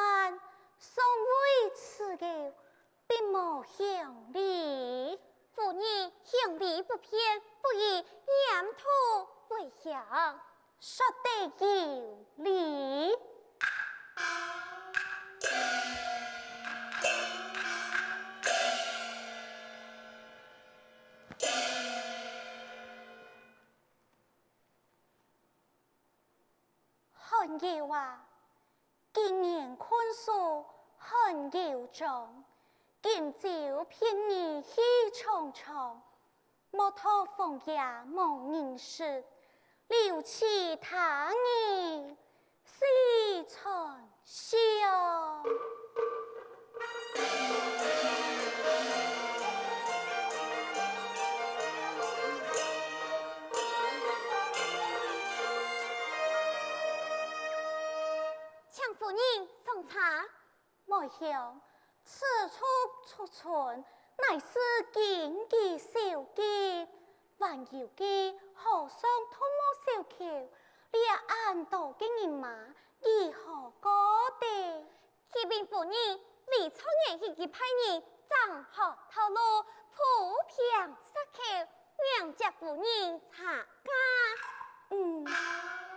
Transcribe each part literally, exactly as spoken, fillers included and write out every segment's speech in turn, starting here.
但，尚未辭告，並無行禮。夫人，行禮不便，不如掩肚為佳。說得有理。 寒友啊，今年困暑寒友中，今朝便宜氣沖沖， 木頭荒野無人食，留取他日西餐笑。请夫人上茶。 梅香，此處出巡，乃是經期小季，還有該和尚偷摸小狗，這恁多个人馬，如何過得？啟稟夫人，李狀元佢个派人正好透露，鋪平石口，迎接夫人茶駕。嗯，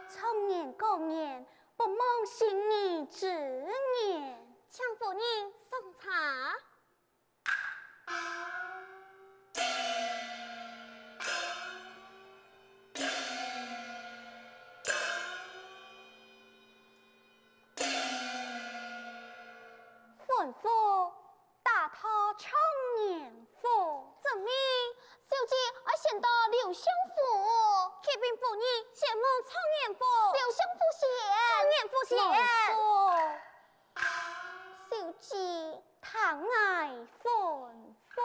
狀元果然 不忘昔日之言。请夫人上茶。吩咐 打道状元府。遵命。小姐，哀先到刘相府。启禀夫人，前往状元府。刘相府前。状元府前。老夫。小姐。听哀吩咐。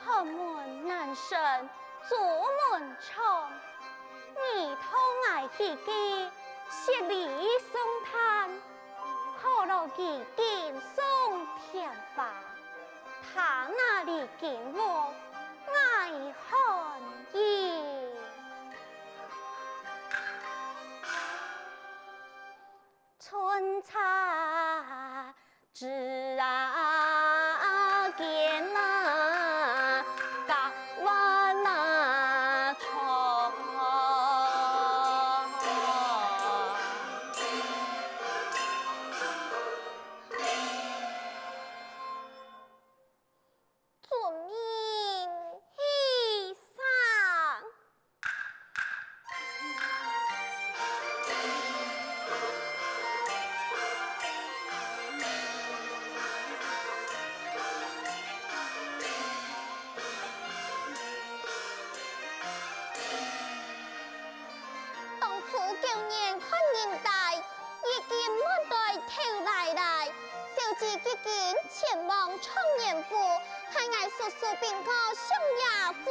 寒门難捨，朱門長。你同𠊎去个，雪裡送炭， 可樂佢錦上添花，他那裡金屋，𠊎寒意。春茶枝啊，間啊，隔萬啊，窗。 遵命，起身。 當初舊年寒人大，已經滿袋頭犁犁，小姐急緊前往狀元府，害𠊎叔叔並過相爺夫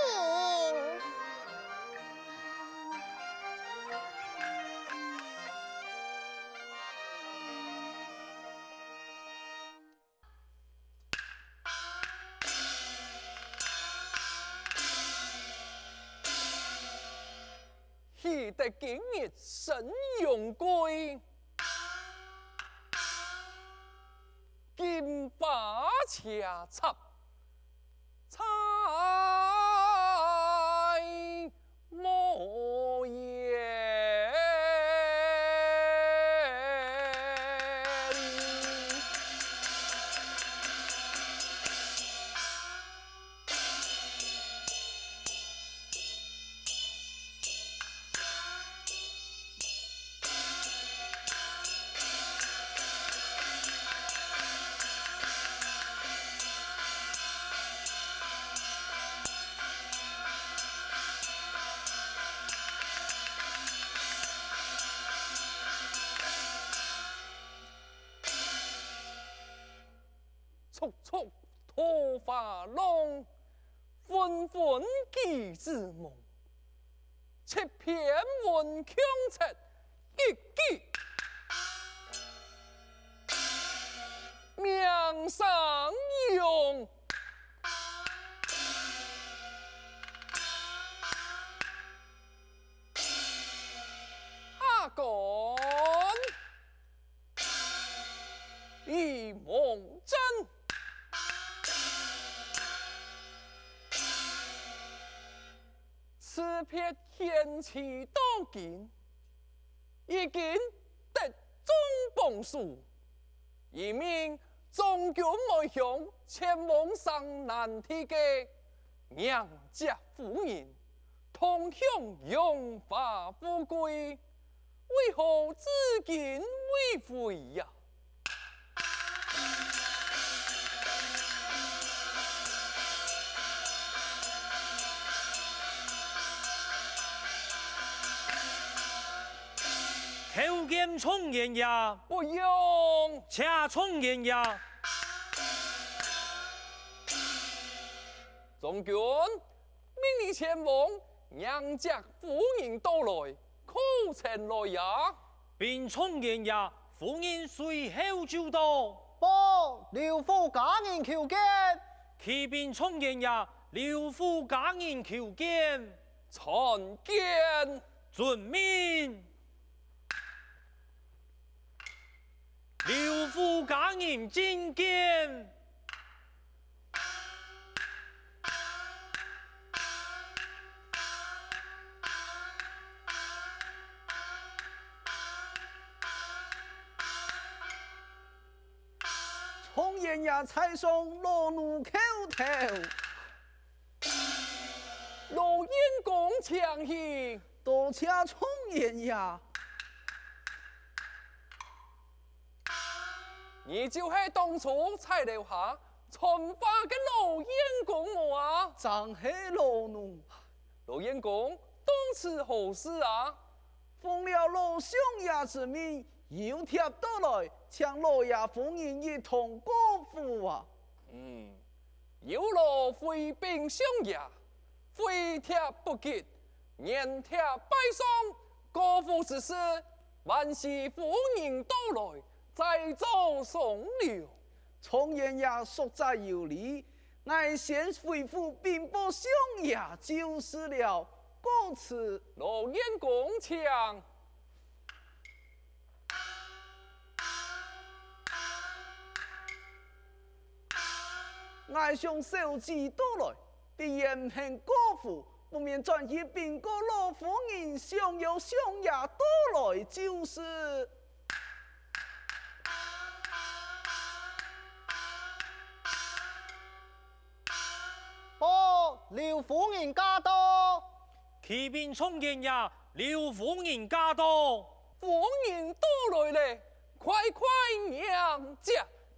人。 喜得今日生榮歸，金花車插，彩無言。 促促桃花浪，昏昏几子梦。七遍闻穷切，別賢妻到今，已經得中榜首，一名中軍外鄉前往城南地个娘姐夫人，同享榮華富貴，為何至今未回呀？ 叩見狀元爺。不用。謝狀元爺。中軍，命你前往，娘姐夫人到來，可曾來呀？稟狀元爺，夫人隨後就到。報，劉府家人求見。啟稟狀元爺，劉府家人求見。參見。遵命。劉府家人覲見。 狀元爺在上，老奴叩頭。老員工請起。多謝狀元爺。 你就係當初在樓下傳話个老員工無啊？正係老奴。老員工，到此何事啊？奉了老相爺之命，有帖到來，請老爺夫人一同過府啊。嗯，有勞回稟相爺， 回帖不及，原帖拜上，過府之事，還需夫人到來，再做商量。狀元爺說者有理，𠊎先回府稟報相爺就是了。告辭。老員工請。 𠊎想小姐到來，必然毋肯過府，不免轉去稟告老夫人，相邀相爺到來就是。報，劉夫人駕到。啟稟狀元爺，劉夫人駕到。夫人到來咧，快快迎接。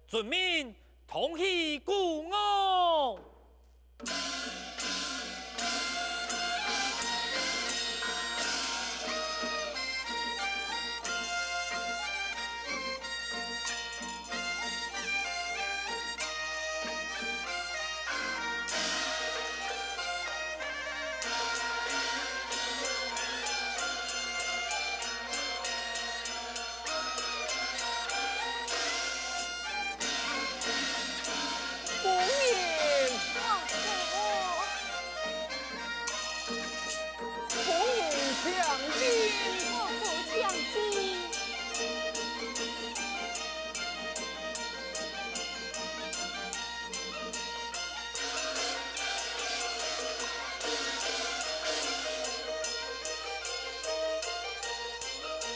遵命。 同喜鼓樂。夫人！夫人請進！夫人請進！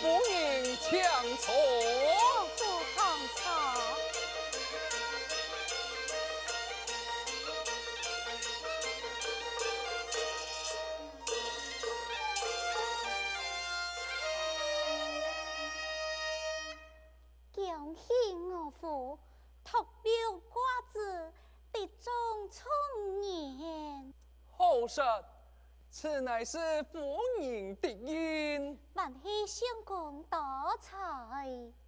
夫人請坐。坐，坐，坐。 恭喜我府，脫穎化子，得中狀元。好說，此乃是夫人的恩。萬歲相公多才。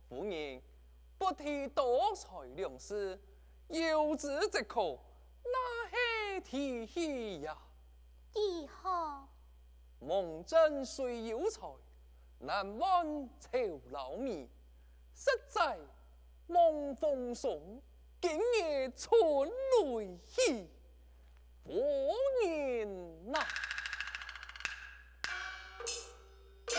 夫人，不提多才兩字，有之則可，那係提氣呀。 幾好？望朕雖有才，難挽酬勞眉。實在望風霜，今日春雷起。夫人呐！ 夫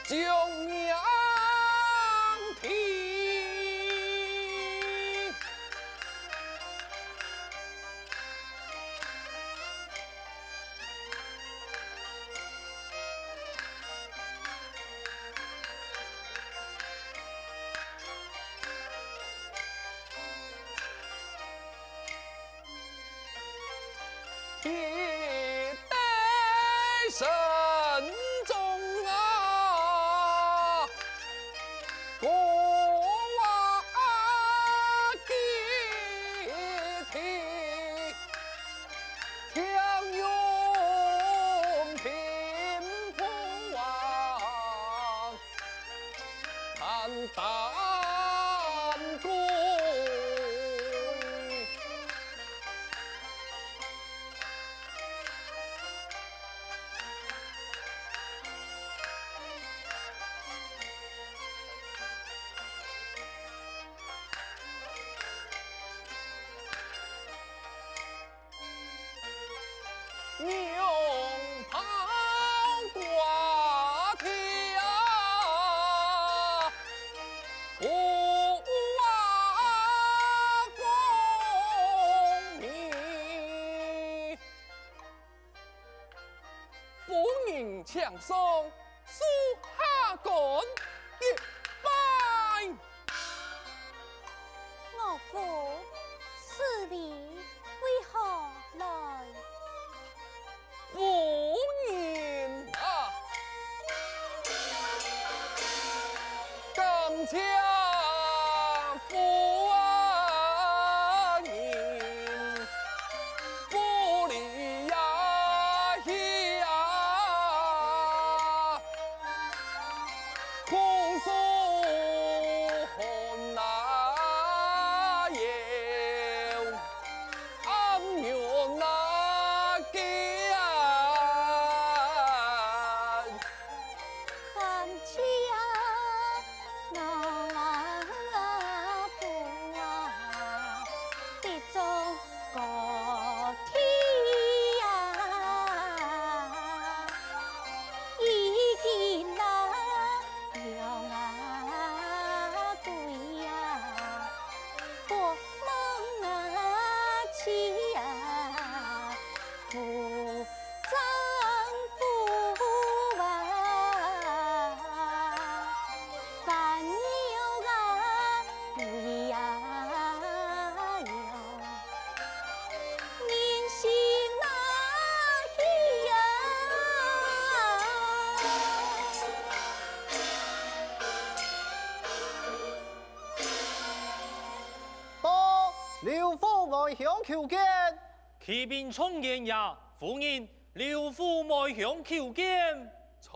将娘听。 一代神宗啊，国王啊，继听，听用平父王 谈丹桂。 娘炮挂天，父王光明。夫人请上， 恕下官一拜。岳父，此礼为何来？夫人啊，感谢夫人。 不离呀去呀，苦守寒啊，又安远啊家。 感谢我父啊，的忠告天啊，已经那样啊对呀，不能啊去呀，不 丈夫啊，烦忧啊，为啊哟，人心哪去呀？报，刘府外乡求见。 启禀状元爷、夫人，刘府外乡求见。参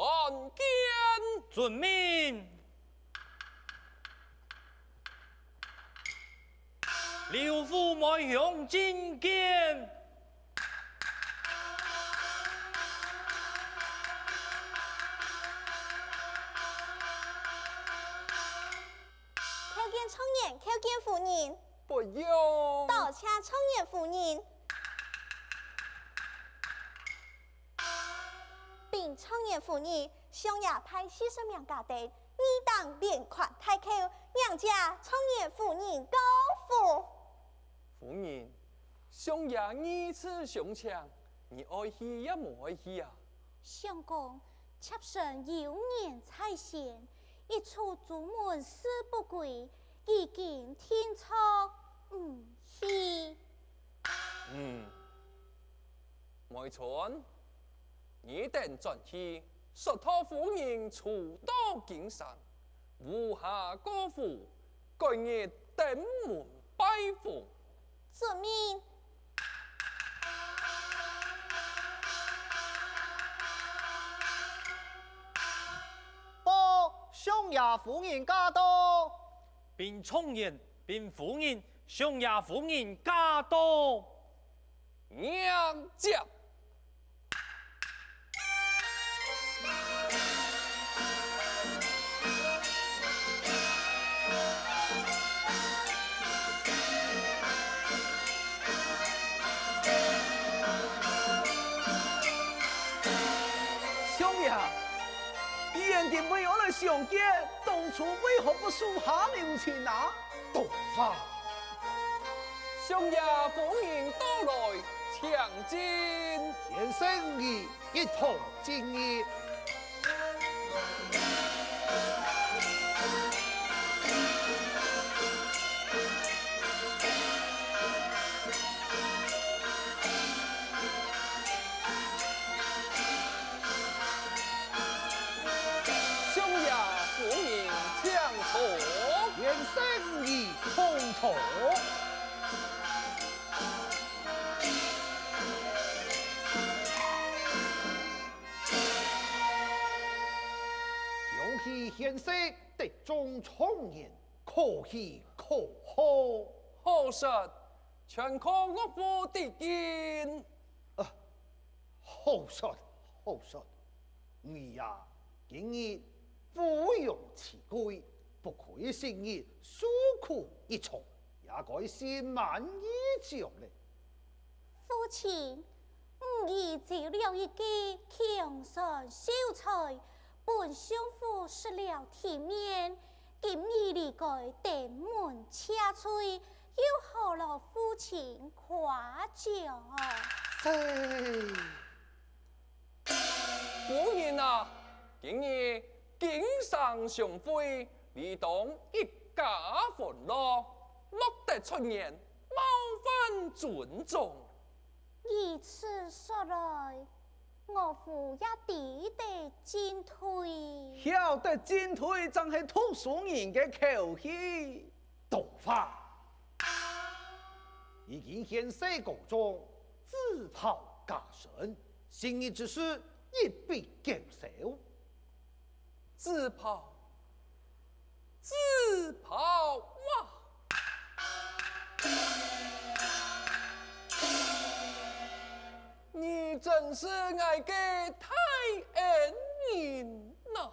见。遵命。刘府外乡觐见。 叩见状元，叩见夫人。不用。多谢状元夫人。禀状元夫人，相爷派四十名家丁，二等连环大轎，迎接状元夫人告父。 夫人，相爺二次相請，你愛去也無愛去啊？相公，妾身有言在先，一出朱門事不歸，已經定著毋去。嗯，梅春，你等轉去，說託夫人初到京城，無下過府， 改日登門拜訪。遵命。報，相爺夫人駕到。禀狀元，禀夫人，相爺夫人駕到。迎接。 相爷，你現今為何來相見？當初為何不手下留情啊？杜甫。相爺夫人到來，請進。先生你一同進入。 相爷夫人請坐。贤婿你同坐。恭喜贤婿得中状元，可喜可贺。好說，全靠岳父的恩。 啊，好說，好說。你呀，今日富榮齊貴，不愧昔日受苦一場，也該心滿意足了。父親，吾兒招了一個強酸秀才， 分相府失了體面，今日理該登門謝罪，有何勞父親誇獎？嘿！夫人啊，今日經城相會，理當一家歡樂，莫得出言冒犯尊重。 如此說來，岳父也知得進退。曉得進退，正係讀書人个口氣。杜甫，如今賢婿高中，紫袍加身，昔日之事一筆勾銷。 紫袍，紫袍啊！你真是𠊎个大恩人哪！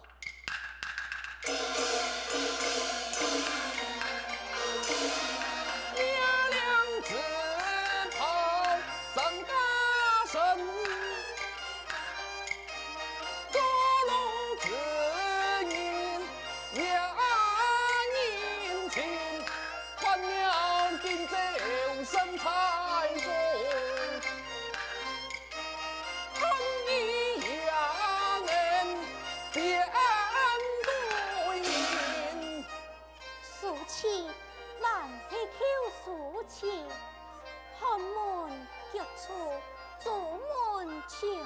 惹了紫袍張家生， 各路之人也人情，换了锦州神采凤，看你也能变个人。 书契，还係旧书契，寒门脚出，朱门前人。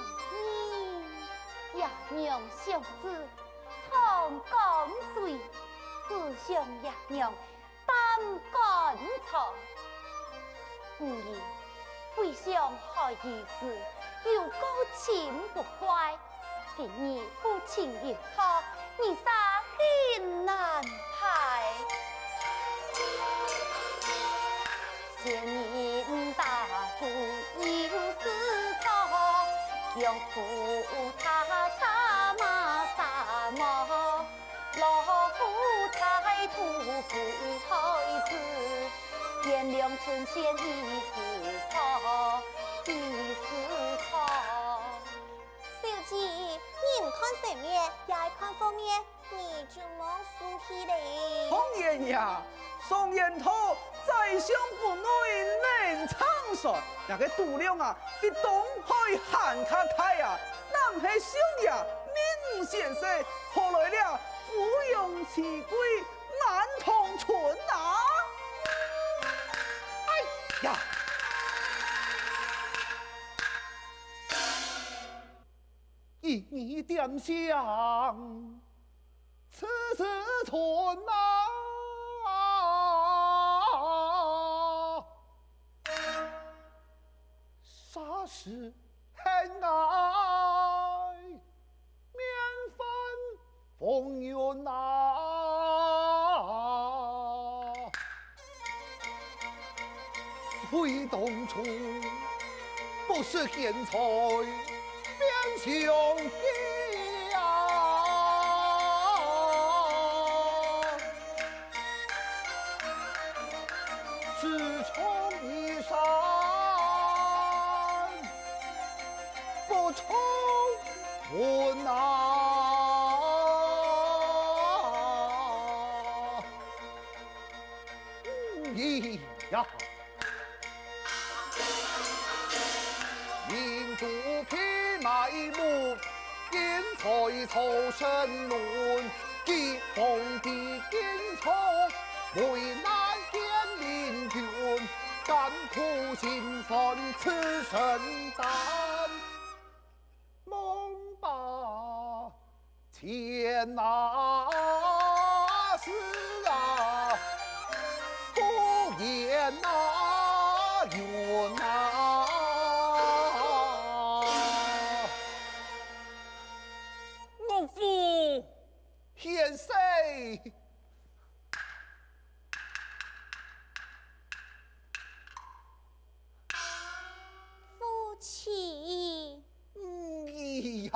爷娘相知，常感垂，只想爷娘 胆肝肠。吾儿非常好意思，又過心不壞。今日父親有錯，你儕很難排。仙人打鼓有時錯，腳步踏差嘛啥么。 老夫在土不害子，原谅春仙一时错，一时错。小姐，你毋看色面，也愛看貨面，你就莫輸氣咧。狀元呀，常言道，宰相不內能撐船，這个肚量啊，比東海還較大啊！ 若毋係相爺命你先生，何來這富榮齊貴滿堂春啊？哎呀！一語點醒 遲遲春啊，霎時恨爱面泛风云啊。 悔当初不识贤才变相欺啊！自从移山不从文啊！咿呀。民族披麻戴，金钗草绳轮，疾风的金钗，为难见明君，甘苦心酸此身担。 梦八千啊，是啊，不言啊，云啊。岳父，贤婿。 父亲。嗯，哎呀，